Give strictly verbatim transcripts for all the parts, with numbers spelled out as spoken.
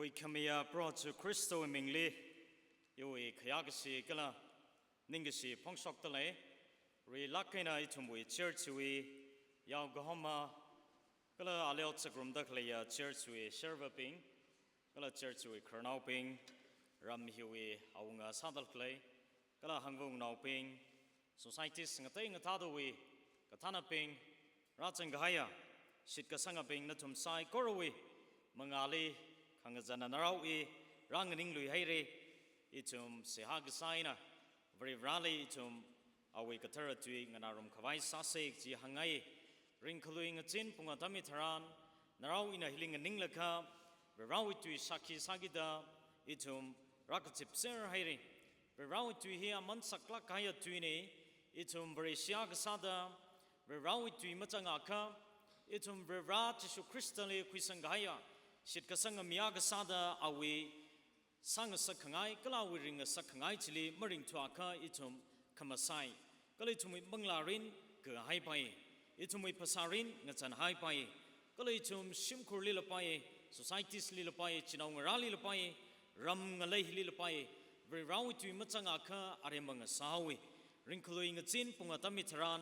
Iwui khamayā Proho Jishu Khristawui mingli, iwui khayākashi kala ningkashi phongshokdalei. Rilāk eina ithumwui church wui yaokahoma, kala ali otsak ngarumda khaleiya church wui shervabing, kala church wui khararnaobing, ram hiwui awunga sādalei, kala hangvungnaobing, societies ngatei ngathātawui kathānabing, rāzang kahaiya shitkasangabing, nathum saikorawui mangāli khangazanna narao i rānganingluihaira. Ithum seihā kasā eina Varivarāli ithum awui kathara tui nganārum khavai sāsa kaji hāngngai. Ringkhalui ngazin pung atam hitharan, narao ina hili nganinglaga Varivarāwui tui shākhi sākida ithum rākazipser haira. Varivarāwui tui hi aman saklāk kahaiya tuina. Ithum Vareshi akha sāda Varivarāwui tui mazangakha, ithum Varivarā Jishu Khristali khuisang kahaiya shitkasanga mi akha sāda awui sāngasak khangai kala awui ringngasak khangai chili maringthuakha ithum khamasai, kala ithumwui manglārin kahaipai, ithumwui phasārin ngazanhaipai, kala ithum shimkhurlilapai, societieslila pai, chinaongarālila pai, ram ngaleililapai, Varivarāwui tui mazangakha aremma ngasāhaowa. Ringkhalui ngazin pung atam hitharan,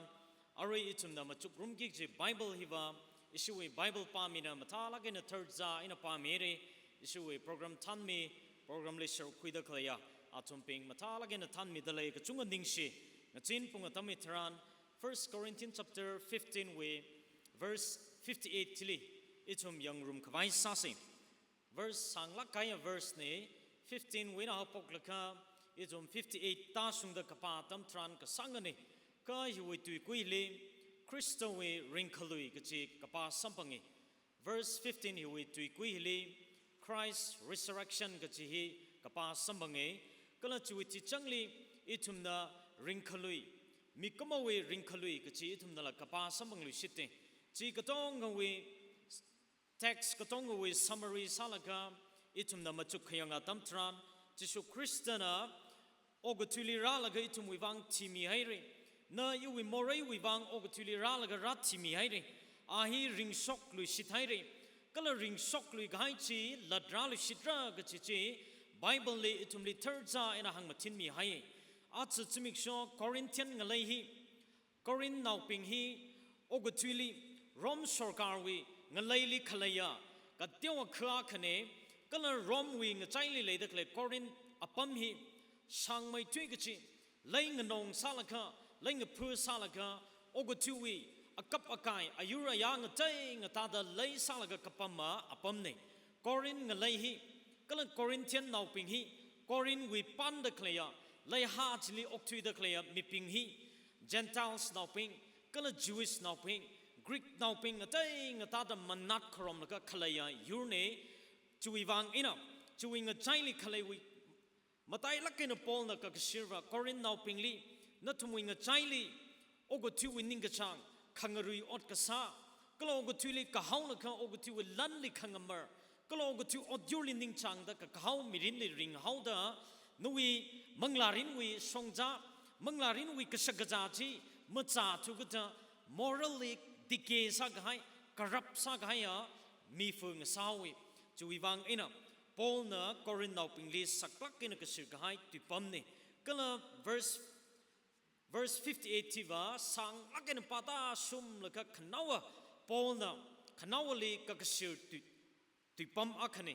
arui ithumna machukrumki kaji Bible hiva, ishiwui Bible pāmina mathālāk eina tharzā eina pāmira. Ishiwui program thānmi, program li sharuk khuida khaleiya athumbing mathālāk eina thānmidalei. Kachungkha ningshi. Ngazin pung atam hitharan, First Corinthians chapter fifteen wui verse fifty-eight chili ithum yangngarum khavai sāsa. Verse sānglāk kahaiya verse na, fifteen wui eina haophoklaga ithum fifty-eight tāshungda kapā atam tharan kasāngana. Kha hiwui tuikuili Khristawui ringkhalui kaji kapā samphanga. Verse fifteen hiwui tuikuili Christ resurrection kaji hi kapā samphanga. Kala chiwui tichangli ithumna ringkhalui, mikumowui ringkhalui kaji ithumnala kapā samphangluishita. Chi katongawui text katongawui summary sālaga ithumna machuk khayang atam tharan, Jishu Khristana okathuili rālaga ithumwui vang thimihaira. Na iwui moreiwui vang okathuili rālaga rāthimihaira. A hi ringshokluishithaira. Kala ringshoklui kahai chi latrāluishitra kaji chi Bible li ithumli tharzā eina hāngmathinmihai. Aja zimiksho Corinthian ngalei hi, Corinthnaobing hi okathuili Rome sorkarwui ngaleili khaleiya kateowa khalakhane, kala Romewui ngachaili leida khalei Corinth apam hi shāngmeithui kachi, leinganong sālaga, leingaphu sālaga, okathuiwui akap akai, ayur ayā ngatei ngathāda leisālaga kapama apamna. Corinth ngalei hi, kala Corinthiannaobing hi, Corinthwui pānda khaleiya, leiha chili okthuida khaleiya mibing hi, Gentilesnaobing, kala Jewishnaobing, Greeknaobing ngatei ngathāda manat kharomlaga khaleiya yurna. Chiwui vang eina, chiwui ngachaili khaleiwui matailāk eina Paulna kakashirva Corinthnaobingli, nathumwui ngachaili okathuiwui ningkachāng, khangarui ot kasā, kala okathuili kahaolaga okathuiwui lanli khangamar, kala okathui otyurli ningchāngda kakahao mirinli ringhaoda, nawui manglārinwui shongzā, manglārinwui kashakazā chi mazāthu kachida, morally decay sākahai, corrupt sākahaiya mifa ngasāhaowa. Chiwui vang eina Paulna Corinthnaobingli saklāk eina kashir kahai tuipamna. Kala verse, verse fifty-eight hiva sānglāk eina pātāshunglaga khanaowa Paulna khanaowali kakashir tui, tuipam akhana.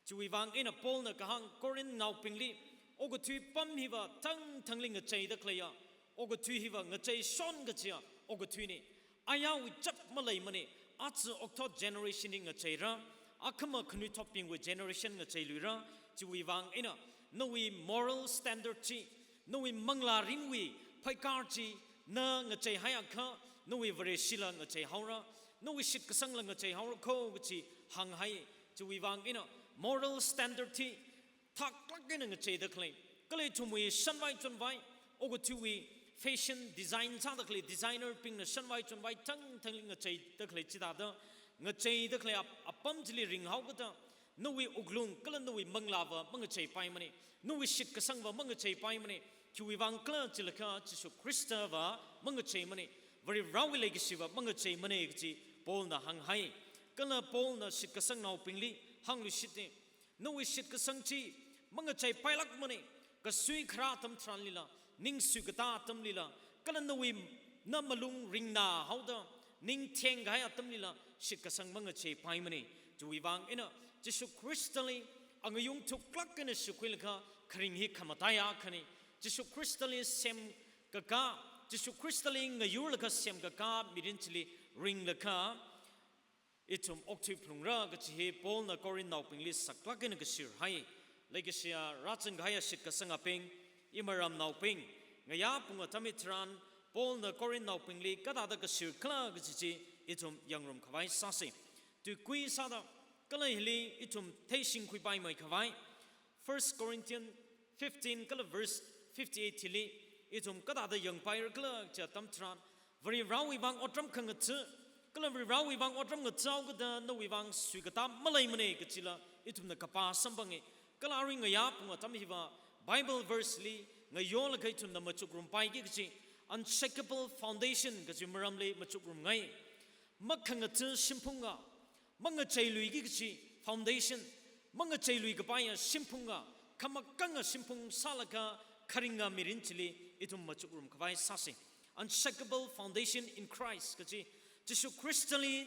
Chiwui vang eina Paulna kahāng Corinthnaobingli, okathui apam hiva thangthangli ngacheida khaleiya okathui hiva ngacheishon kachiya okathuina. Ayarwui chap maleimana. Aja okathui generation hi ngacheira, akhama khanuithotbingwui generation ngacheiluira. Chiwui vang eina nawui moral standard chi, nawui manglārinwui phaikar chi, na ngacheihaiakha, nawui Vareshila ngacheihaora, nawui shitkasangla ngacheihaora kho kachi hānghai. Chiwui vang eina moral standard hi thaklāk eina ngacheida khalei, kala ithumwui shanvai chonvai, okathuiwui fashion design sāda khalei designerbingna shanvai chonvai thangthangli ngacheida khalei chithāda, ngacheida khalei ap-, apam chili ringhaokida, nawui wuklung kala nawui manglāva mangacheipaimana, nawui shitkasangva mangacheipaimana. Khiwui vang khala chilakha Jishu Khristava mangacheimana, Varivarāwui leikashiva mangacheimana kachi Paulna hānghai. Kala Paulna shitkasangnaobingli hāngluishita. Nawui shitkasang chi mangacheipailākmana, kasui kharā atam tharanlila, ning suikatā atamlila, kala nawui na malung ringnahaoda, ning thengkahai atamlila, shitkasang mangacheipaimana. Chiwui vang eina, Jishu Khristali angayung thuklāk eina shikhuilaga kharing hi khamataiya akhana. Jishu Khristali semkakā, Jishu Khristali ngayurlaga semkakā mirin chili ringlaga, ithum okthuiphalungra kachi hi Paulna Corinthnaobingli saklāk eina kashir hai. Leikashiya rāzangkahaiya shitkasangabing, imaramnaobing, ngayā pung atam hitharan Paulna Corinthnaobingli kathāda kashirkhala kachi chi ithum yangrumkhavai sāsa. Tuikui sāda, kala hili ithum theishingkhuipaimei khavai, First Corinthians fifteen kala verse fifty-eight hili, ithum kathāda yangpairakhala kachi atam tharan, Varivarāwui vang otram khangatha, kala Varivarāwui vang otram ngathahaokida nawui vang suikatā maleimana kachila, ithumna kapā samphanga. Kala arui ngayā pung atam hiva Bible verse li ngayolaga ithumna machukrumpaiki kachi, unshakable foundation kachi maramli machukrumngai. Makhangatha shimphunga, mangacheiluiki kachi foundation, mangacheiluikapaiya shimphunga, khamakanga shimphung sālaga kharinga mirin chili ithum machukrumkhavai sāsa. Unshakable foundation in Christ kachi, Jishu Khristali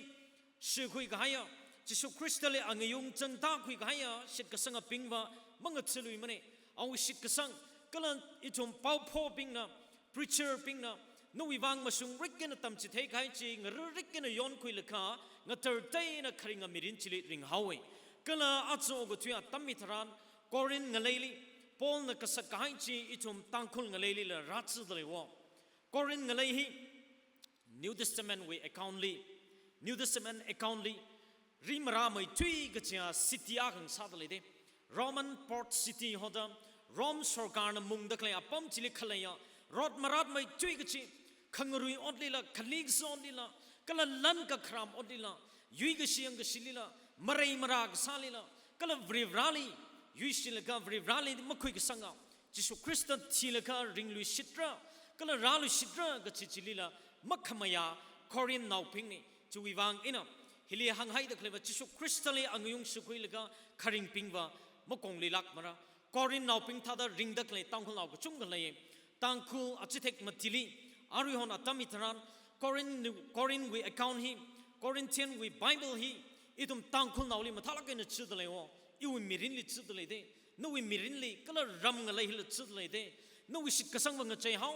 shikhuikahaiya, Jishu Khristali angayung changtākhuikahaiya shitkasangabingva mangathaluimana. Awui shitkasang, kala ithum paophobingna, preacherbingna, nawui vang mashungrik eina tamchitheikahai chi, ngarirrik eina yonkhuilaga, ngatartei eina kharinga mirin chili ringhaowa. Kala aja okathui atam hitharan, Corinth ngaleili, Paulna kasakkahai chi ithum Tangkhul ngaleilila rāzadalei wo. Corinth ngalei hi, New Testament wui account li, New Testament account li, rimarāmeithui kachiya city akha sādalei da. Roman port city hoda, Rome sorkarna mungda khalei apam chili khaleiya, rot maratmeithui kachi, khangarui otlila, khali kazā otlila, kala lan kakharam otlila, yuikashi yangkashilila, marei marā kasālila, kala Varivarāli yuishilaga Varivarāli makhuikasanga, Jishu Khrista thilaga ringluishitra, kala rāluishitra kachi chilila makhamayā Corinthnaobingna. Chiwui vang eina, hili hānghaida khaleiva Jishu Khristali angayung shikhuilaga kharingbingva makonglilākmara. Corinthnaobing thāda ringda khalei Tangkhulnao kachungkha lei. Tangkhul achithek matili, aruihon atam hitharan, Corinth, Corinthwui account hi, Corinthianwui Bible hi, ithum Tangkhulnaoli mathālāk eina chidalei wo, iwui mirinli chidalei da, nawui mirinli, kala ram ngaleili chidalei da, nawui shitkasangva ngacheihao,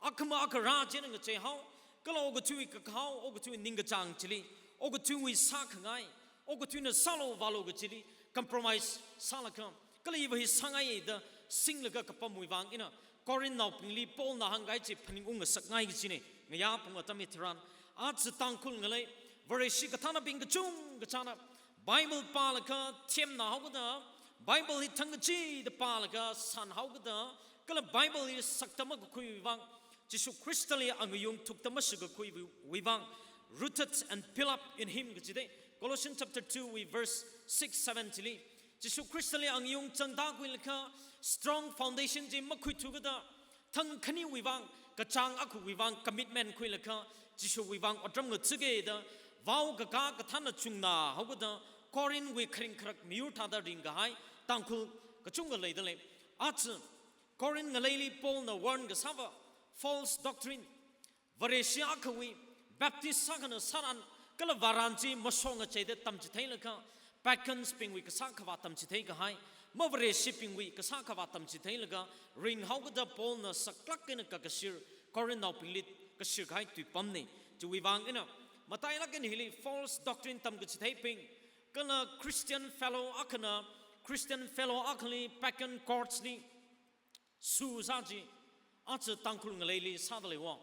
akhama akharā chieina ngacheihao, kala okathuiwui kakao, okathuiwui ningkachāng chili, okathuiwui sākhangai, okathuina sālu vālu kachili, compromise sālaga, kala iva hi sāngai da singlaga kapamwui vang eina, Corinthnaobingli Paulna hāngkahai chi phaningung ngasakngai kachina, ngayā pung atam hitharan. Aja Tangkhul ngalei, Vareshi kathānabing kachungkachāna, Bible pālaga themnahaokida, Bible hi thangkachida pālaga sānhaokida, kala Bible hi sakta makakhuiwui vang, Jishu Khristali angayung thukta mashikakhuiwui vang, rooted and built up in him kachi da, Colossians chapter two wui verse six, seven chili, Jishu Khristali angayung changtākhuilaga, strong foundation chi makhuithukida, thang khaniwui vang, kachāng akhawui vang, commitment khuilaga, Jishuwui vang otram ngathake da, vaokakā kathāna chungnahaokida, Corinthwui kharing kharak miyur thāda ringkahai Tangkhul kachungkha leidalei. Aja Corinth ngaleili Paulna warn kasāva, false doctrine, Vareshi akhawui, Baptist sākhana sāran, kala vāran chi mashong ngacheida tamchitheilaga, pagans bingwui kasā khavā tamchitheikahai, mavareshibingwui kasā khavā tamchitheilaga, ringhaokida Paulna saklāk eina kakashir, Corinthnaobingli kashirkahai tuipamna. Chiwui vang eina, matailāk eina hili false doctrine tamkachitheibing, kala Christian fellow akhana, Christian fellow akhali pagan gods li, su sā chi, aja Tangkhul ngaleili sādalei wo.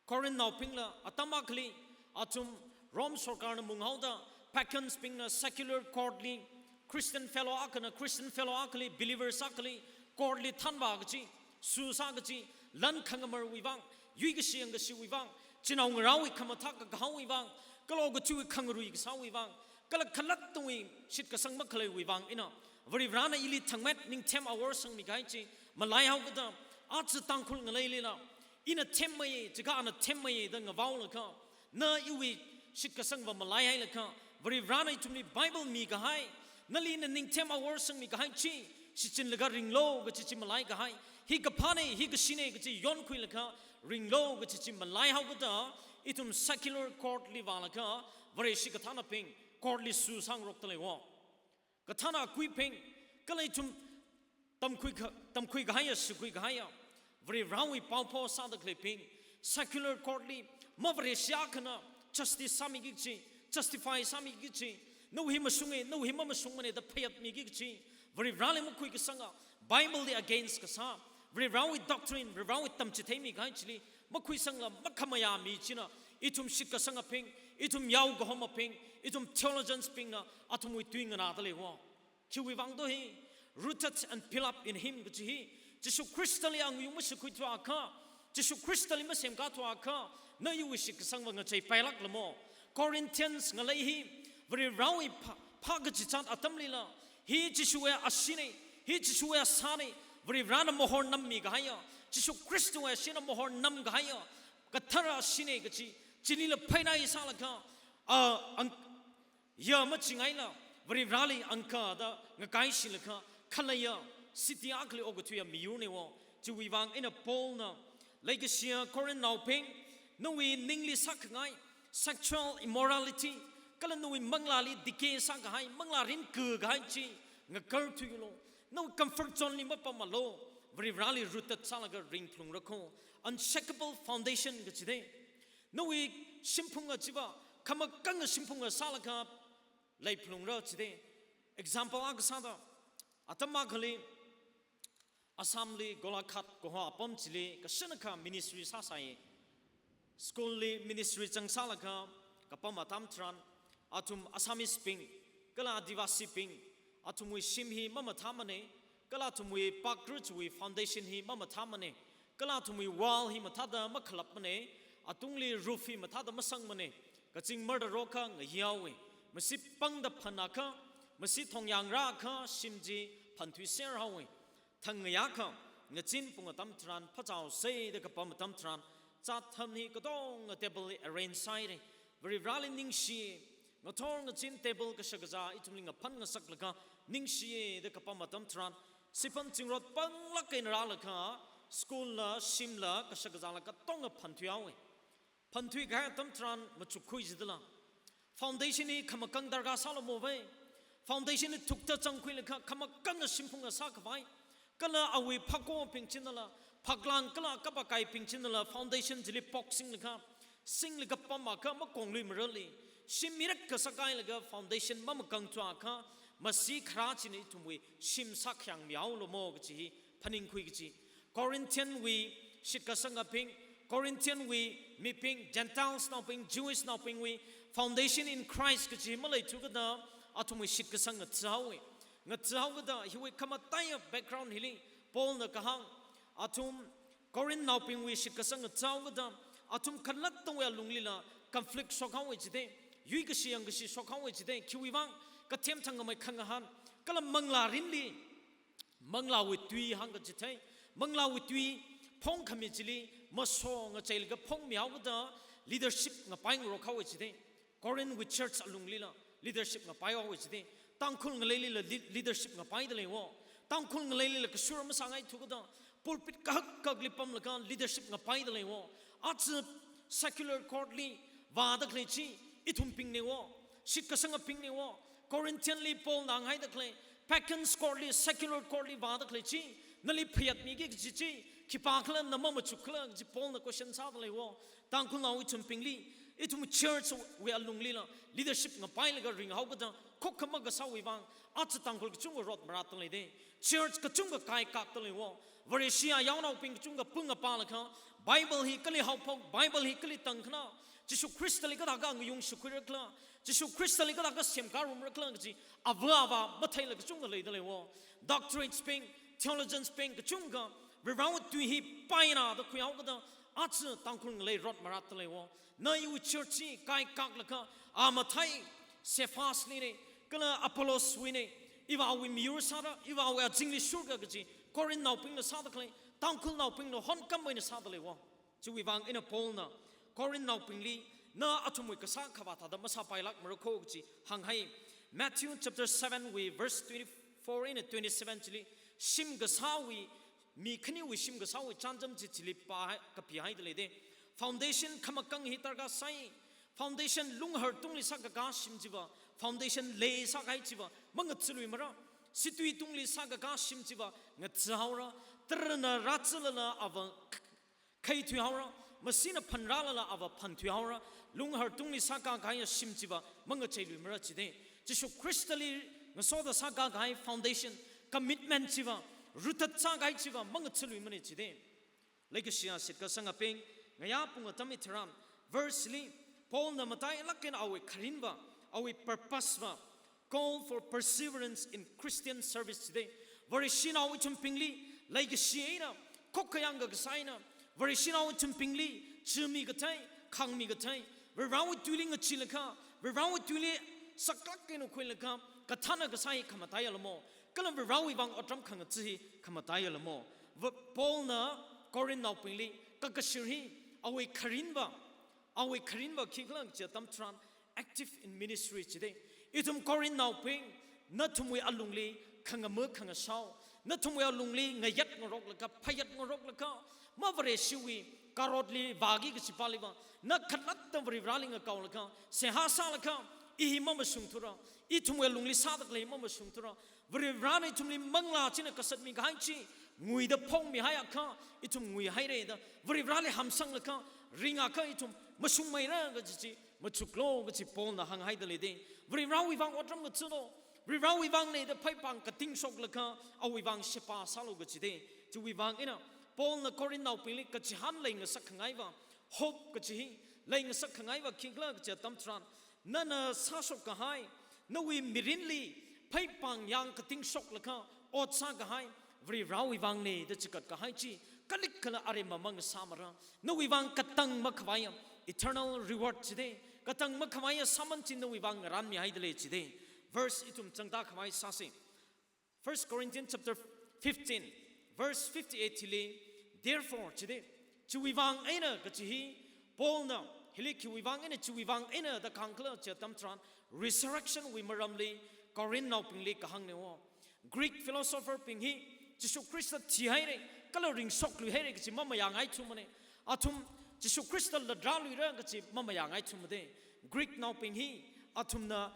Corinthnaobingla, atam akhali, athum Rome sorkarna munghaoda, pagans bingna secular god li, Christian fellow akhana, Christian fellow akhali, believers akhali, god li thanvā kachi, su sā kachi, lan khangamarwui vang, yuikashi yangkashiwui vang, chinaongarāwui khamathā kakahaowui vang, kala okathuiwui khangarui kasāwui vang, kala khalattawui shitkasang makhaleiwui vang eina, Varivarāna ili thangmet ningthem awor sangmikahai chi, malaihaokida, aja Tangkhul ngaleilila, ina themmeiya, chika ana themmeiya da ngavaolaga, na iwui shitkasangva malaihailaga, Varivarāna ithumli Bible mikahai, Nali naningthem awor sangmi kahai chi, shichinlaga ringlu kachi chi malai kahai. Hi kaphāne, hi kashine kachi yonkhuilaga ringlu kachi chi malai haokada, ithum secular court li vālaga, Vareshi kathānabing, court li su sāngarokta leiwo. Kathāna kuibing, kala ithum tamkhui ka-, tamkhui kahaiya, shikhui kahaiya, Varivarawui paopho sāda khaleibing, secular court li, ma Vareshi akhana, justice sāmiki kachi, justify sāmiki kachi, nawui hi mashunge, nawui hi mamashungmane da phayatmiki kachi, Varivarali makhui kasanga, Bible li against kasā, Varivarawui doctrine, Varivarawui tamchitheimi kahai chili, makhuisangla makhamayā mi china, ithum shitkasangabing, ithum yaokahomabing, ithum theologians bingna, athumwui tui nganāda leiwo. Khiwui vang do hi, rooted and built up in him kachi hi, Jishu Khristali angayung mashikhuithuakha, Jishu Khristali masemkathuakha, na iwui shitkasangva ngacheipailāklamo. Corinthians ngalei hi, Varivarawui phā, phā kachichat atamlila, hi Jishuwui ashine, hi Jishuwui asāne, Varivarana mahornammi kahaiya, Jishu Khristawui ashina mahornam kahaiya, kathara ashine kachi, chinila phainai sālaga, a, ang, ya machingaila, Varivarali angkada ngakaishilaga, khaleiya, city akhali okathuiya miyurnewo. Chiwui vang eina Paulna, leikashiya Corinthnaobing, nawui ningli sākhangai, sexual immorality, kala nawui manglāli decay sākahai, manglā rinka kahai chi, ngakarthuilu. Nawui comfort zone li mapamlu, Varivarali rooted sālaga ringphalungra kho, unshakable foundation kachide. Nawui shimphunga chiva, khamakanga shimphunga sālaga leiphalungra chide. Example akha sāda, atam akhali, Assam li Golaghat kaho apam chili, kashanakha ministry sāsai. School li ministry zangsālaga, kapam atam tharan, athum Assamese bing, kala Adivasi bing, athumwui shim hi mamathāmane, kala athumwui pakru chiwui foundation hi mamathāmane, kala athumwui wall hi mathāda makhalapmane, atungli roof hi mathāda masangmane, kazing marda rokha ngayaowe, masi pangda phanakha, masi thongyang rakha, shim chi phanthuiser haowe. Thang ngayākha, ngazin pung atam tharan, phachao seida kapam atam tharan, zat tham hi katonga table li arrange sāire. Varivarali ningshi, ngathor ngazin table kashakazā, ithumli ngaphan ngasaklaga, ningshiye da kapam atam tharan, siphan zingrot panglāk eina rālaga, school la, shim la, kashakazā la katonga phanthui haowe. Phanthui kahai atam tharan machukkhui jidala. Foundation hi khamakang darkar sālamo vai. Foundation hi thukta zangkhuilaga khamakanga shimphunga sākhavai. Kala awui phakobing chinala, phaklang kala kapakaibing chinala, foundation chili poksinglaga, singlaga pamākha makongluimarali, shim mirak kasakailaga foundation mamakangthuakha, masi kharā china ithumwui shim sākhayang mihaolamo kachi hi phaningkhui kachi. Corinthian wui shitkasangabing, Corinthian wui mibing, Gentiles naobing, Jewish naobingwui foundation in Christ kachi maleithukada athumwui shitkasang ngathā haowe. Ngathā haokada hiwui khamataiya background hili Paul na kahāng, athum Corinth naobingwui shitkasang ngathā haokada athum khalattawui alunglila conflict shokhaowe jide, yuikashi yangkashi shokhaowe jide, khiwui vang kathem thangkhamei khangahān, kala manglā rinli, manglāwui tui hāngkachithei, manglāwui tui phongkhami chili, maso ngacheilaga phongmi haokada leadership ngapai ngarok haowe jide. Corinth wui church alunglila leadership ngapai haowe jide. Tangkhul ngaleilila lea-, leadership ngapaida leiwo. Tangkhul ngaleilila kashur masāngaithukada pulpit kahak kahakli pamlaga leadership ngapaida leiwo. Aja secular court li vāda khalei chi ithumbingnewo, shitkasangabingnewo. Corinthian li Paul na hānghaida khalei, pagans court li, secular court li vāda khalei chi, nali phayatmiki kachi chi khipākhala, na mamachukhala kachi Paul na question sāda leiwo. Tangkhulnao ithumbingli, ithum church wui alunglila leadership ngapailaga ringhaokada, khokkha makasāwui vang, aja Tangkhul kachungkha rot maratda leide. Church kachungkha kaikakta leiwo. Vareshi ayaonaobing kachungkha pung apālaga, Bible hi kali haophok, Bible hi kali tangkhana, Jishu Khristali kathākha ngayung shikhuirakhala, Jishu Khristali kathākha semkharumrakhala kachi, ava ava matheila kachungkha leida leiwo. Doctrines bing, theologians bing kachungkha, Varivarawui tui hi paina da khuihaokada, aja Tangkhul ngalei rot maratda leiwo. Na iwui church hi kaikaklaga, a mathei, Cephas line, kala Apollos wuine, iwui miyur sāra, iwui azingli shurka kachi, Corinth naobingna sāda khalei, Tangkhul naobingna honkammeina sāda leiwo. Chiwui vang eina Paul na, Corinth naobingli, na athumwui kasā khavā thāda masāpailākmara kho kachi hānghai. Matthew chapter seven wui verse twenty-four eina twenty-seven chili, shim kasāwui, mi khaniwui shim kasāwui chānjam chi chili pāhai, kapihaida leide. Foundation khamakang hi darkar sai. Foundation lunghar tungli sākakā shim chiva, foundation lei sākahai chiva mangathaluimara. Situi tungli sākakā shim chiva ngathahaora. Tarana rāzalala ava khaithuihaora, masina phanrālala ava phanthuihaora. Lunghar tungli sākakā ya shim chiva mangacheiluimara chide. Jishu Khristali ngasoda sākakāhai foundation, commitment chiva, rooted sākahai chiva mangathaluimane chide. Leikashiya shitkasangabing, ngayā pung atam hitharan, verse li, Paulna matailāk eina awui kharinva, awui purpose va, call for perseverance in Christian service chide. Vareshinao ithumbingli, leikashi eina, khokkha yangkakasā eina, Vareshinao ithumbingli, chimi kathei, khangmi kathei, Varewui tuili ngacheelakha, Varewui tuili saklāk eina khuilakha, kathāna kasā hi khamataiya lamo, kala Varewui vang otram khangachee hi khamataiya lamo. Va-, Paulna Corinthnaobingli kakashir hi, awui kharinva, awui kharinva khikhala kachi atam tharan, active in ministry chide. Ithum Corinthnaobing, nathumwui alungli khangama khangashao, nathumwui alungli ngayat ngaroklaga, phayat ngaroklaga, ma Vareshiwui karotli vāki kachi pāliva, na khalatta Varivarali ngakaolaga, seihā sālaga, i hi mamashungthura, ithumwui alungli sāda khalei mamashungthura, Varivarana ithumli manglā china kasatmi kahai chi nguida phongmihaiakha, ithum nguihaire da, Varivarali hamsanglaga, ringakha ithum mashungmeira kaji chi machuklo kaji Paulna hānghaida leide. Varivarawui vang otram ngacheelo, Varivarawui vang leida phaipāng katingshoklaga, awui vang sheba sālo kajide. Chiwui vang eina, Paulna Corinthnaobingli kachihān leingasak khangaiva, hope kaji hi, leingasak khangaiva khikhala kachi atam tharan, nana sāshok kahai, nawui mirinli, phaipāng yang katingshoklaga, ot sākahai, Varivarawui vangna da chikat kahai chi, kalik kala aremma mangasāmara, nawui vang katang makhavaiya, eternal reward chide, katang makhavaiya sāman chi nawui vang ngaranmihaida lei chide. Verse ithum changda khavai sāse. First Corinthians chapter fifteen, verse fifty-eight hili, therefore, chide, chiwui vang eina kachi hi, Paulna, hili khiwui vang eina, chiwui vang eina da kahāng khala kachi atam tharan, resurrection wui maramli, Corinthnaobingli kahāngnewo. Greek philosopher bing hi, Jishu Khrista thihaire, kala ringshokluihaire kachi mamayangaithumane. Athum, Jishu Khrista latrāluira kachi mamayangaithumade. Greeknaobing hi, athumna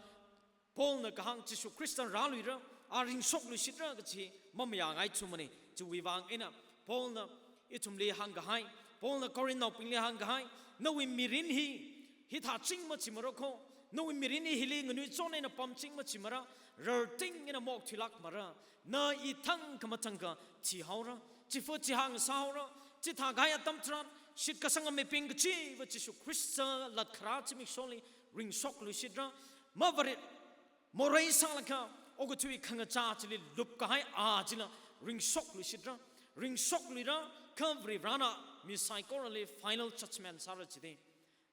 Paulna kahāng Jishu Khrista rāluira, a ringshokluishitra kachi mamayangaithumane. Chiwui vang eina Paulna ithumli hāngkahai, Paulna Corinthnaobingli hāngkahai, nawui mirin hi hithāching machimara kho, nawui mirin hi hili nganuichon eina pamching machimara, rarting eina maokthuilākmara, na i thangkha mathangkha thihaora, chifa chihāng sāhaora, chithākahai atam tharan, shitkasanga mibing kachiva Jishu Khrista latkharā zimiksholi ringshokluishitra, ma Vare morei sālaga, okathui khangachā chili lupkahai a chila ringshokluishitra, ringshokluira, kha Varivarana mi saikorali final judgment sāra chide.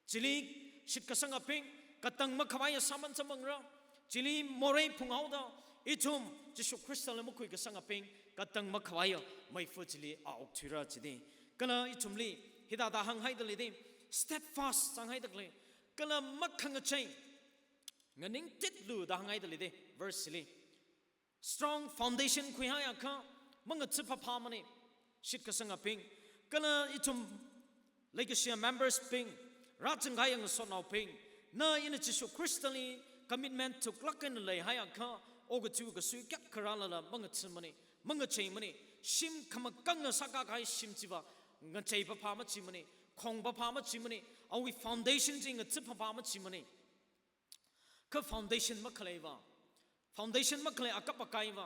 Chili shitkasangabing, katang makhavaiya sāman samphangra, chili morei phunghaoda, ithum Jishu Khristala makhuikasangabing, katang makhavaiya meifa chili a okthuira chide. Kala ithumli, hithāda hānghaida leide, steadfast sānghaida khalei, kala makhangachei, nganingtitlu da hānghaida leide, verse li. Strong foundation khuihaiakha, mangacheephaphamane, shitkasangabing, kala ithum leikashiya members bing, rāzangkahai ngasotnaobing, na ina Jishu Khristali commitment thuklāk eina leihaiakha, okathui kasui kayākha rālala mangacheemane, mangacheimane, shim khamakangna sākakahai shim chiva, ngacheiphapha machimane, khongphapha machimane, awui foundation chi ngacheephapha machimane. Kha foundation makhaleiva, foundation makhalei akap akaiva,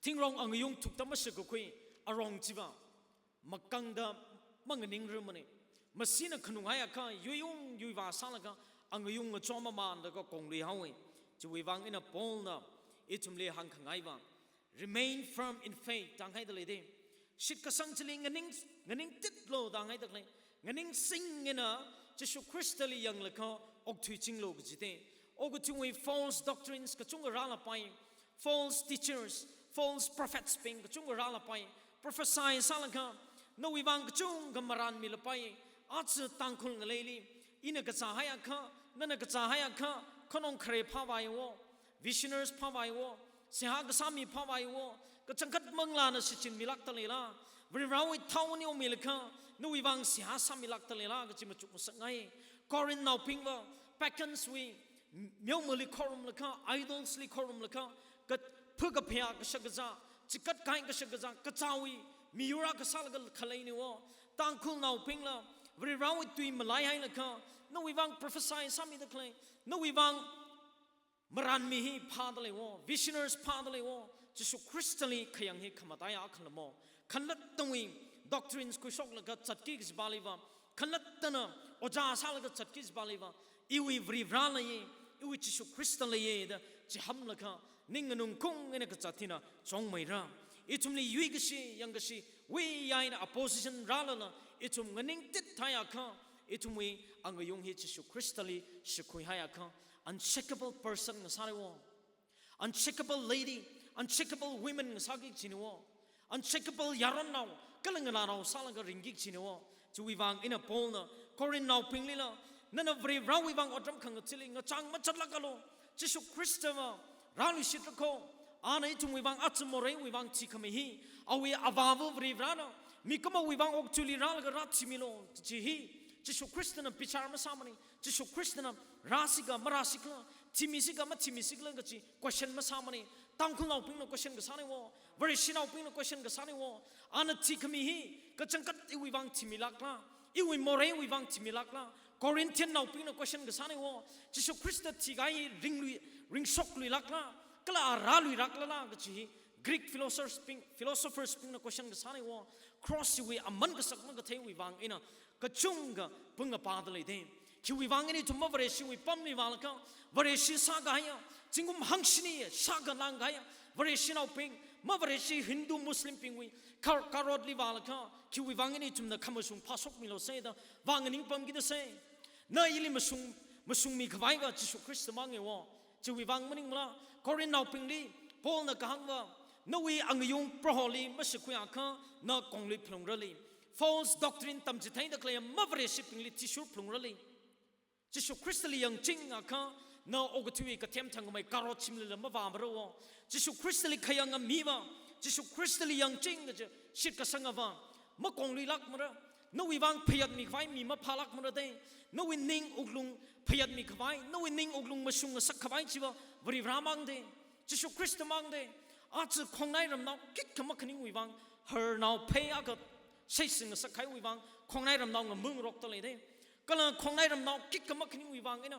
thingrong angayung thukta mashakakhui arong chiva, makangda manganingrumane. Masina khanunghaiakha, yuiyung yuivā sālaga, angayung ngachom mamānlaga kongluihaowe. Chiwui vang eina Paulna ithumli hāngkhangaiva, remain firm in faith, da hānghaida leide. Shitkasang chili nganing, nganingtitlu da hānghaida khalei. Nganingsing eina Jishu Khristali yanglaga okthuichinglu kajide. Okathuiwui false doctrines kachungkha rālapai. False teachers, false prophets bing kachungkha rālapai. Prophesy sālaga, nawui vang kachungkha marānmilapai. Aja Tangkhul ngaleili, ina kazāhaiakha, nana kazāhaiakha, Khonong khare phāvaiwo, visionaries phāvaiwo, seihā kasā mi phāvaiwo, kachangkhat manglāna shichinmilākda leila, Varivarawui thao neo milaga, nawui vang seihā sāmilākda leila kachi machuk masakngai. Corinthnaobingva, pagans wui meomali khorumlaga, idols li khorumlaga, ka-, phu kaphayā kashakazā, chikat kahai kashakazā, kachāwui miyur akha sālaga khaleiniwo. Tangkhulnaobingla, Varivarawui tui malaihailaga, nawui vang prophesy sāmida khalei, nawui vang maranmi hi phāda leiwo, visionaries phāda leiwo, Jishu Khristali khayang hi khamataiya akhala mo. Khalattawui doctrines khuishoklaga zatki kajipaliva, khalattana ojā sālaga zatki kajipaliva, iwui Varivara leiye, iwui Jishu Khrista leiye da chihamlaga, ning nganungkung eina kazat hina chungmeira. Ithumli yuikashi, yangkashi, wui eina opposition rālala, ithum nganingtit haiakha, ithumwui angayung hi Jishu Khristali shikhuihaiakha, unshakable person ngasāreiwo. Unshakable lady, unshakable women ngasāki kajiniwo. Unshakable yaronnao, kala ngalānao sālaga ringki kajiniwo. Chiwui vang eina Paulna, Corinthnaobinglila, nana Varivarawui vang otram khangathali ngachang machatlākalu. Jishu Khristava, rāluishitra kho. Ana ithumwui vang, aja moreiwui vang thikhami hi, awui avāva Varivarana, mikumowui vang okathuili rālaga rāthimilu kaji hi, Jishu Khristana bichar masāmane. Jishu Khristana rāsika marāsikhala, thimisika mathimisikhala kachi question masāmane. Tangkhulnaobingna question kasāneiwo, Vareshinaobingna question kasāneiwo. Ana thikhami hi kachangkhat iwui vang thimilākla, iwui moreiwui vang thimilākla. Corinthiannaobingna question kasāneiwo, Jishu Khrista thikahai ringlui, ringshokluilākla, kala a rāluilākla kachi hi Greek philosophers bing, philosophers bingna question kasāneiwo. Cross wui aman kasak makatheiwui vang eina kachungkha pung apāda leide. Khiwui vang eina ithum mavareshiwui pamli vālaga, Vareshi sākahaiya, zingkum hangshini shākha langkahaiya Vareshinaobing, mavareshi Hindu Muslim bingwui kar-, karotli vālaga, khiwui vang eina ithumna khamashung phāshokmilu sei da vang nganingpamkida sei. Na ili mashung, mashungmi khavaiva Jishu Khrista mangewo. Chiwui vang maningmala, Corinthnaobingli Paulna kahāngva, nawui angayung Proholi mashikhuiakha, na konglui phalungrali. False doctrine tamchitheida khalei mavareshibingli thishur phalungrali. Jishu Khristali yangchingakha, na okathuiwui kathem thangkhamei karot shimlila mavāmarawo. Jishu Khristali khayang amiva, Jishu Khristali yangching kaja shitkasangava makongluilākmara. Nawui vang phayātmi khavai mi maphālākmara de. Nawui ning wuklung phayātmi khavai, nawui ning wuklung mashung ngasak khavai chiva Varivara mangde. Jishu Khrista mangde. Aja khongnai ramnao khikha makhaningwui vang, harnao phei akha shaisin ngasak kahaiwui vang, khongnai ramnao ngamung ngarokda leide. Kala khongnai ramnao khikha makhaningwui vang eina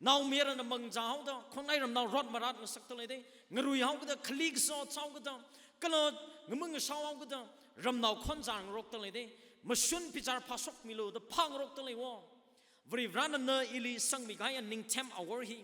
naomayarana mangzā haoda, khongnai ramnao rot marat ngasakda leide. Ngarui haokada, khali kaso haokada, kala ngamung ngashao haokada, ramnao khonzā ngarokda leide. Mashun bichar phāshokmilu da phāngarokda leiwo. Varivarana na ili sangmi kahaiya ningthem awor hi,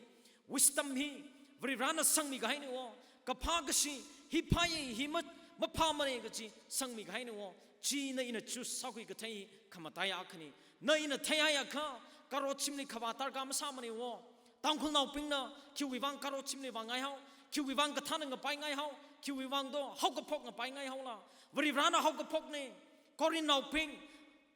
wisdom hi, Varivarana sangmi kahaineiwo. Kaphā kashi, hi phāye, hi ma, maphāmane kachi sangmi kahaineiwo. China ina choose sākhui kathei hi khamataiya akhane. Na ina theihaiakha, karot shimli khavā darkar masāmaneiwo. Tangkhulnaobingna khiwui vang karot shimli vāngaihao, khiwui vang kathāna ngapaingaihao, khiwui vang do haokaphok ngapaingaihaola. Varivarana haokaphokne. Corinthnaobing,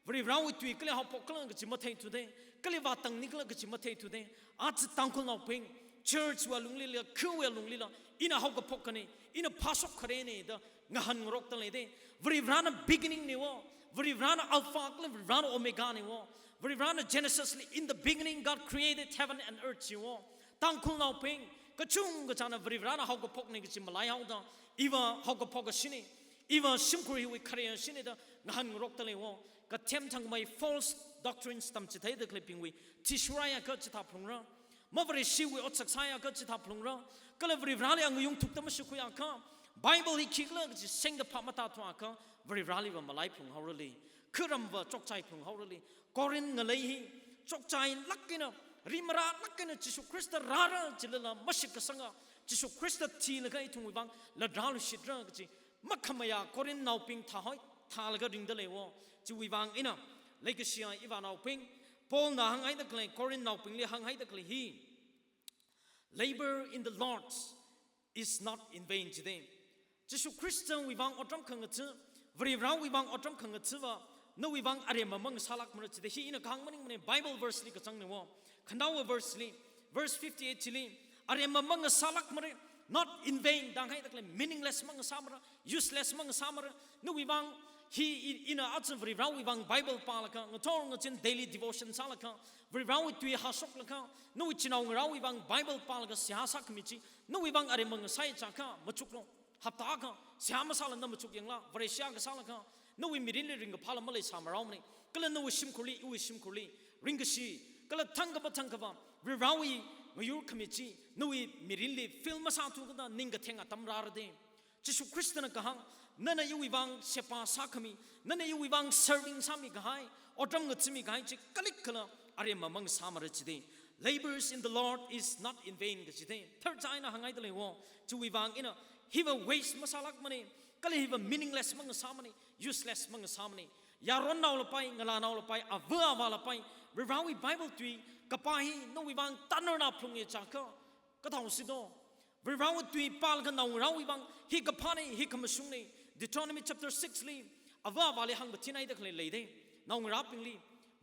Varivarawui tui kali haophok khala kachi matheithude, kali vātangni khala kachi matheithude. Aja Tangkhulnaobing, church wui alunglila, khawui alunglila, ina haokaphok kane, ina phāshok kharene da ngahānngarokda leide. Varivarana beginning newo, Varivarana Alpha kala Varivarana Omega newo. Varivarana Genesis li, "In the beginning God created heaven and earth," chiwo. Tangkhulnaobing, kachungkachāna Varivarana haokaphokne kachi malaihaoda, iva haokaphok kashine, iva shimkhur hiwui khare kashine da ngahānngarokda leiwo. Kathem thangmei false doctrines tamchitheida khaleibingwui thishurhaiakha chithā phalungra. Mavareshiwui otsak sāhaiakha chithā phalungra. Kala Varivarali angayung thukta mashikhuiakha, Bible hi khikhala kachi sengda phap matāthuakha, Varivaraliva malai phalunghaorali. Kharamva chokchai phalunghaorali. Corinth ngalei hi chokchailāk eina, rimarālāk eina Jishu Khrista rāra jilala mashitkasanga, Jishu Khrista thilaga ithumwui vang lat rāluishitra kachi makhamayā Corinthnaobing thāhoi, thālaga ringda leiwo. Chiwui vang eina, leikashiya ivānaobing, Paulna hānghaida khalei, Corinthnaobingli hānghaida khalei hi, "Labor in the Lord is not in vain," jide. Jishu Khristawui vang otram khangatha, Varivarawui vang otram khangathava, nawui vang aremma mangasālākmara jide. Hi ina kahāng maningmane, Bible verse li kachangnewo. Khanaowa verse li, Verse fifty-eight chili, aremma mangasālākmara, not in vain, da hānghaida khalei, meaningless mangasāmara, useless mangasāmara. Nawui vang hi i-, ina aja Varivarāwui vang Bible pālaga, ngathor ngazin daily devotion sālaga, Varivarāwui tui hāshoklaga, nawui chinaongarāwui vang Bible pālaga seihā sākhami chi, nawui vang aremma ngasāi chiakha machuklu. Hapta akha seihā masāla na machuk yangla, Vareshi akha sālaga, nawui mirinli ringkaphāla maleisāmarao mana. Kala nawui shimkhurli, iwui shimkhurli ringkashi, kala thangkha mathangkha va Varivarāwui ngayurkhami chi nawui mirinli feel masāthu kajida ningkatheng atam rāra de. Jishu Khristana kahāng, nana iwui vang sheba sākhami, nana iwui vang serving sāmikahai, otram ngachimikahai chi kalik kala aremma mangasāmara jide. Labors in the Lord is not in vain kajide. Tharcha eina hānghaida leiwo, chiwui vang ina hiva waste masālākmana, kala hiva meaningless mangasāmana, useless mangasāmana. Yaronnaolapai, ngalānaolapai, ava avālapai, Varivarāwui Bible tui kapā hi nawui vang tanarna phalunga chiakha, kathāo sido. Varivarāwui tui pālaga naongarāwui vang hi kaphāna, hi khamashungna. Deuteronomy chapter six li, ava avāli hāngmathinhaida khalei leide. Naongarābingli,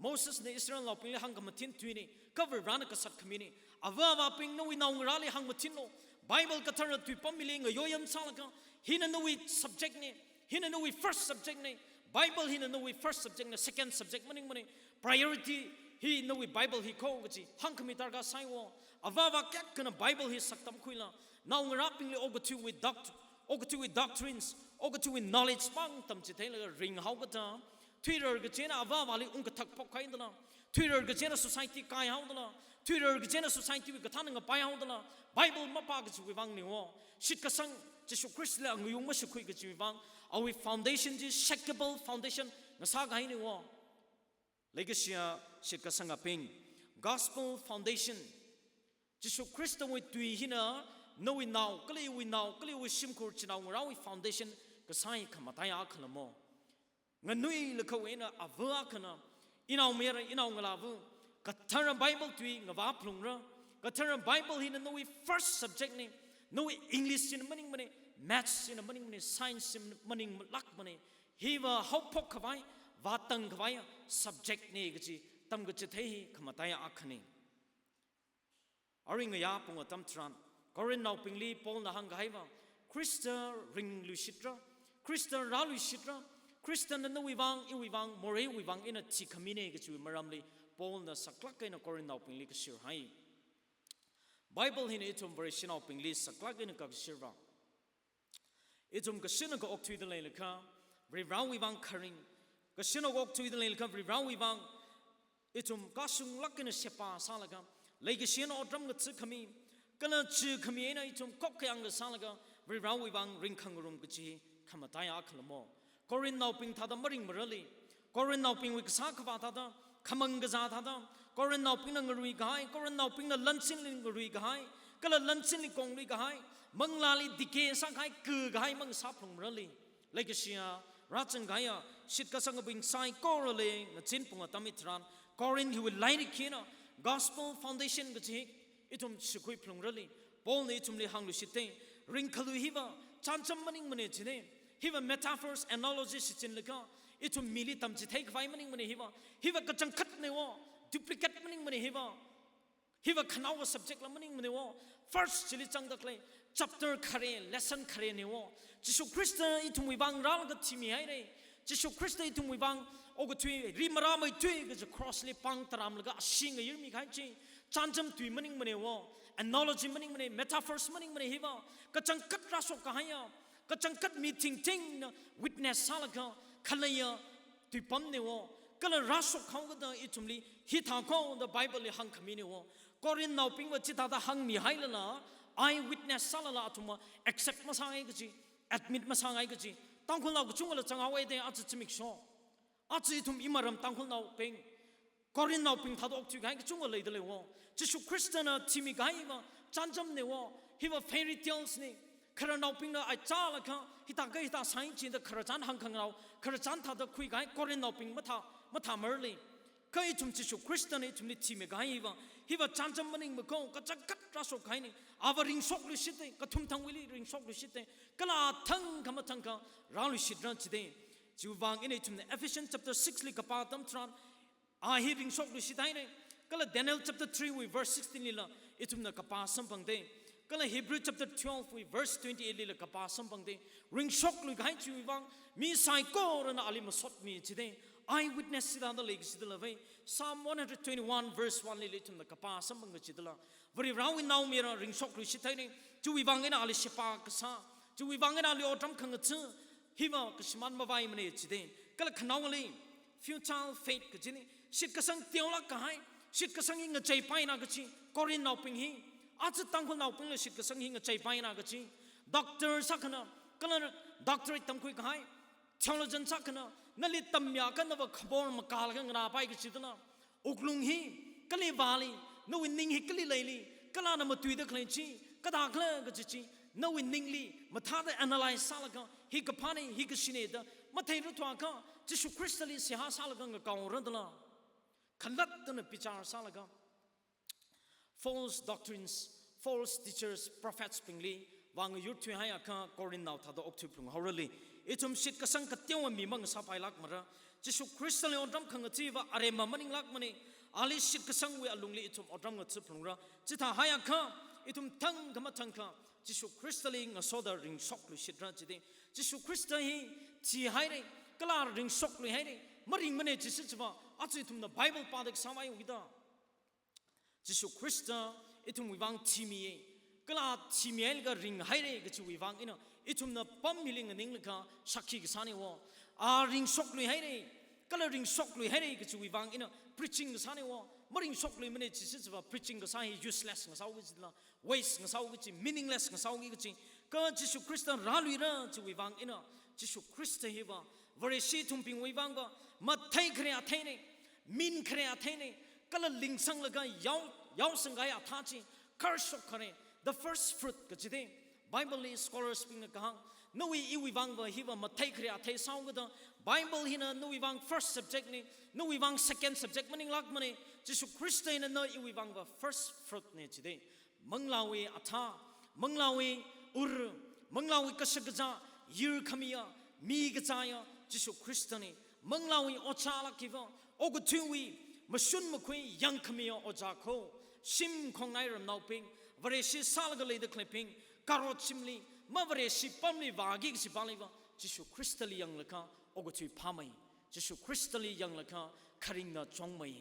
Mosesna Israelnaobingli hāngkhamathin tuina, kha Varivarāna kasat khamina. Ava avābing, nawui naongarāli hāngmathinlu. Bible kathara tuipam hili ngayoyam sālaga, hina nawui subject na, hina nawui first subject na, Bible hina nawui first subject na, second subject maningmana, priority hi nawui Bible hi kho kaji hāngkhami darkar sāiwo. Ava avā kayākhana Bible hi saktamkhuila, naongarābingli okathuiwui doct-, okathuiwui doctrines, okathuiwui knowledge pāng tamchitheilaga ringhaokada, thuirar kachina ava avāli ungkathak phokhaidala, thuirar kachina society kaihaodala, thuirar kachina society wui kathāna ngapaihaodala, Bible mapā kajiwui vangniwo. Shitkasang, Jishu Khristali angayung mashakhui kajiwui vang, awui foundation chi shakable foundation ngasākahainiwo. Leikashiya shitkasangabing, gospel foundation, Jishu Khristawui tui hina nawui nao, kala iwui nao, kala iwui shimkhur chinaongarāwui foundation kasā hi khamataiya akhala mo. Nganuilakhawui eina ava akhana, inaomayara, inaongalāva, kathara Bible tui ngavā phalungra. Kathara Bible hina nawui first subject na, nawui English china maningmana, maths china maningmana, science china maninglākmana. Hiva haophok khavai, vātang khavai subject na kaji tamkachithei hi khamataiya akhana. Arui ngayā pung atam tharan, Corinthnaobingli Paulna hāngkahaiva, Khrista ringluishitra, Khrista rāluishitra, Khristana nawui vang, iwui vang, moreiwui vang ina thikhamina kajiwui maramli Paulna saklāk eina Corinthnaobingli kashir hai. Bible hina ithum Vareshinaobingli saklāk eina kakashirva, ithum kashinaka okthuida leilakha, Varivarāwui vang kharing, kashinaka okthuida leilakha, Varivarāwui vang ithum kashunglāk eina sheba sālaga, leikashi eina otram ngachikhami, kala chikhami eina ithum khokkhayang kasālaga, Varivarāwui vang ringkhangarum kaji khamataiya akhala mo. Corinthnaobing thāda maringmarali, Corinthnaobingwui kasā khavā thāda, khamang kazā thāda, Corinthnaobingna ngaruikahai, Corinthnaobingna lanchinli ngaruikahai, kala lanchinli kongluikahai, manglāli dikhe sākahai, kakahai mangasā phalungmarali. Leikashiya, rāzangkahaiya shitkasangabing saikorali, ngazin pung atam hitharan, Corinth hiwui lairik hina gospel foundation kaji ithum shakhui phalungrali, Paulna ithumli hāngluishitta, ringkhalui hiva chānjam maningmana jina. Hiva metaphors, analogy shichinlaga, ithum mili tamchithei khavai maningmana hiva. Hiva kachangkhatnawo, duplicate maningmana hiva. Hiva khanaowa subject la maningmanawo. First chili zangda khalei chapter khare, lesson kharenawo. Jishu Khrista ithumwui vang rālaga thimihaira. Jishu Khrista ithumwui vang okathui rimarāmeithui kaji cross li pāng tarāmlaga ashee ngayirmikahai chi chānjam tui maningmanawo, analogy maningmana, metaphors maningmana hiva. Kachangkhat rāshokkahaiya, kachangkhat mi thingthingna witness sālaga khaleiya tuipamnawo. Kala rāshokhaokada ithumli hithākho da Bible li hāngkhaminiwo. Corinthnaobingva chithāda hāngmihailala, eyewitness sālala athumva accept masāngai kaji, admit masāngai kaji. Tangkhulnao kachungkhala zanghaowa de aja zimiksho. Aja ithum imaram Tangkhulnaobing, Corinthnaobing thāda okthuikahai kachungkha leida leiwo. Jishu Khristana thimikahai hiva chānjamnawo, hiva fairy tales na. Khararnaobingna ai chālaga, hithākha hithā sāi jida khararchan hāngkhangarao, khararchan thāda khuikahai Corinthnaobing mathā, mathāmarali. Kha ithum Jishu Khristana ithumli thimikahai hiva, hiva chānjam maningmakho, kachangkhat rāshokkahaina. Ava ringshokluishitta, kathumthangwuili ringshokluishitta, kala thangkha mathangkha rāluishitra jida. Chiwui vang eina ithumna Ephesians chapter six li kapā atam tharan, a hi ringshokluishithaina. Kala Daniel chapter three wui verse sixteen lila, ithumna kapā samphangda. Kala Hebrew chapter twelve wui verse twenty-eight lila kapā samphangda. Ringshokluikahai chiwui vang, mi saikorana ali masotmi jida. Eyewitness sida da leikashida lava. Psalm one hundred twenty-one verse one lila ithumna kapā samphang kachidala, Varivarāwui naomayara ringshokluishit haira. Chiwui vang eina ali sheba kasā, chiwui vang eina ali otram khangatha, hiva kashimān mavaimana jida. Kala khanaongali, futile faith kajina, shitkasang teolākkahai, shitkasang hi ngacheipaina kachi, Corinthnaobing hi, aja Tangkhulnaobingla shitkasang hi ngacheipaina kachi, doctor sākhana, kala doctorate tamkhuikahai, theologian sākhana, nali tamyākha nava khabor makālaga nganāpai kachidala, wuklung hi kali vāli, nawui ning hi kali leili, kala na matuida khalei chi kathākhala kaji chi, nawui ningli mathāda analyze sālaga, hi kaphāna, hi kashina da matheira thuakha, Jishu Khristali seihā sālaga ngakaora dala, khalattana bichar sālaga, false doctrines, false teachers, prophets bingli vāngayurthuihaiakha Corinth nao thāda okthui phalung haorali, ithum shitkasang kateowa mi mangasāpailākmara. Jishu Khristali otram khangathachiva aremma maninglākmana. Ali shitkasangwui alungli ithum otram ngatha phalungra. Chithāhaiakha, ithum thangkha mathangkha Jishu Khristali ngasoda ringshokluishitra jida. Jishu Khrista hi thihaira, kala ringshokluihaira, maringmana jisi chiva, aja ithumna Bible pāda kasāvaiwui da. Jishu Khrista ithumwui vang thimiya, kala thimihailaga ringhaira kachiwui vang eina, ithumna pam hili nganinglaga shākhi kasāna wo. A ringshokluihaira, kala ringshokluihaira kachiwui vang eina preaching kasāna wo. Maringshokluimana jisi chiva preaching kasā hi useless ngasāhaoki jila, waste ngasāhaoki kachi, meaningless ngasāhaoki kachi. Kha Jishu Khrista rāluira chiwui vang eina, Jishu Khrista hiva Vareshi ithumbingwui vangva mathei khare atheina, min khare atheina, kala lingsanglaga yao, yaosangkahai athā chi, kharshok khare, the first fruit kajida. Bible li scholars bingna kahāng, nawui iwui vangva hiva mathei khare athei sāhaoki da. Bible hina nawui vang first subject na, nawui vang second subject maninglākmana. Jishu Khrista hina na iwui vangva first fruit na jida. Manglāwui athā, manglāwui ur, manglāwui kashakazā, yirkhamiya, mikazāya Jishu Khristana. Manglāwui ojālāk hiva, okathuiwui mashun makhui yangkhamiya ojā kho, shimkhongnai ramnaobing, Vareshi sālaga leida khaleibing, karot shimli, ma Vareshi pamli vāki kachi pāliva, Jishu Khristali yanglaga okathui phāmei, Jishu Khristali yanglaga kharingna chungmei.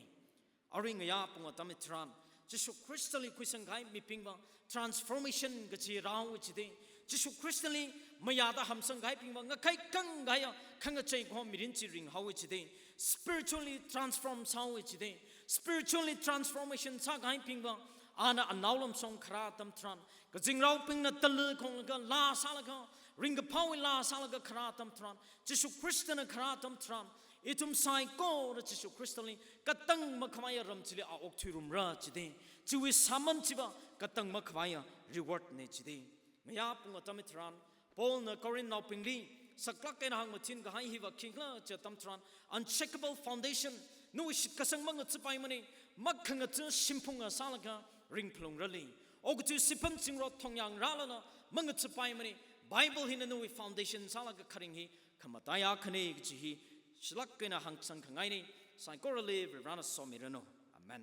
Arui ngayā pung atam hitharan, Jishu Khristali khuisangkahai mibingva transformation kachi rāhaowa jida. Jishu Khristali mayāda hamsangkahaibingva ngakhai kangkahaiya khangachei kaho mirin chi ringhaowa jida. Spiritually transform sāhaowa jida. Spiritually transformation sākahaibingva, ana anao lamshong kharā atam tharan, kazingraobingna tala khonglaga laa sālaga, ringkaphāwui laa sālaga kharā atam tharan, Jishu Khristana kharā atam tharan, ithum saikora Jishu Khristali katang makhavaiya ram chili a okthuirumra jida. Chiwui sāman chiva katang makhavaiya reward na jida. Ngayā pung atam hitharan, Paulna Corinthnaobingli saklāk eina hāngmathin kahai hiva khikhala chi atam tharan, unshakable foundation, nawui shitkasang mangathapaimana, makhangatha shimphunga sālaga ringphalungrali. Okathui siphan zingrot thongyang rālala mangathapaimana, Bible hina nawui foundation sālaga kharing hi khamataiya khana kachi hi shilāk eina hāngsang khangaina. Saikorali Varivarāna somiranu. Amen.